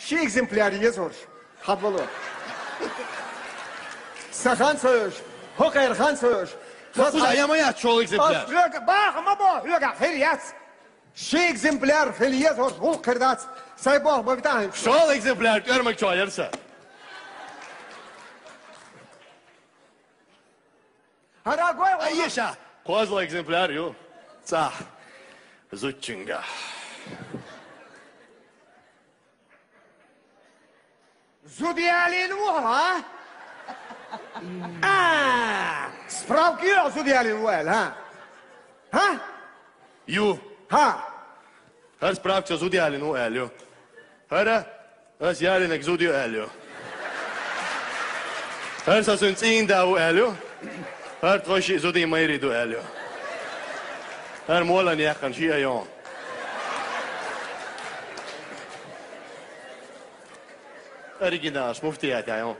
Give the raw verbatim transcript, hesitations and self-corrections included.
Ши экземпляр еза хӀорш. Хьабало. Са хан соьш. ХӀокхер хан соьш. Ма кхуза яма яц шол экземпляр. Ас хьоьга, баха ма бо, хьоьга хир яц. Ши экземпляр хила еза хӀорш, гӀуллакх хир дац. Сай бох ма витахьин. Шол экземпляр тӀормаг чу яр са. ХӀара гой вала. Айеша, кхозлагӀа экземпляр ю. ЦӀахь. Зудчуьнга. Зуда ялийна ву хьо, а? А, справка ю хьо зуда ялийна ву аьлла, хӀа? ХӀа? Ю. ХӀа. ХӀара справка со зуда ялийна ву аьлла ю. ХӀара ас ялийнарг зуда ю аьлла ю. ХӀара со цуьнан цӀийнда ву аьлла ю. ХӀара тхо шиъ зудий майрий ду аьлла ю. ХӀара молан яьккхина шиъ а йогӀу. Оригиналаш муфтият йогӀу.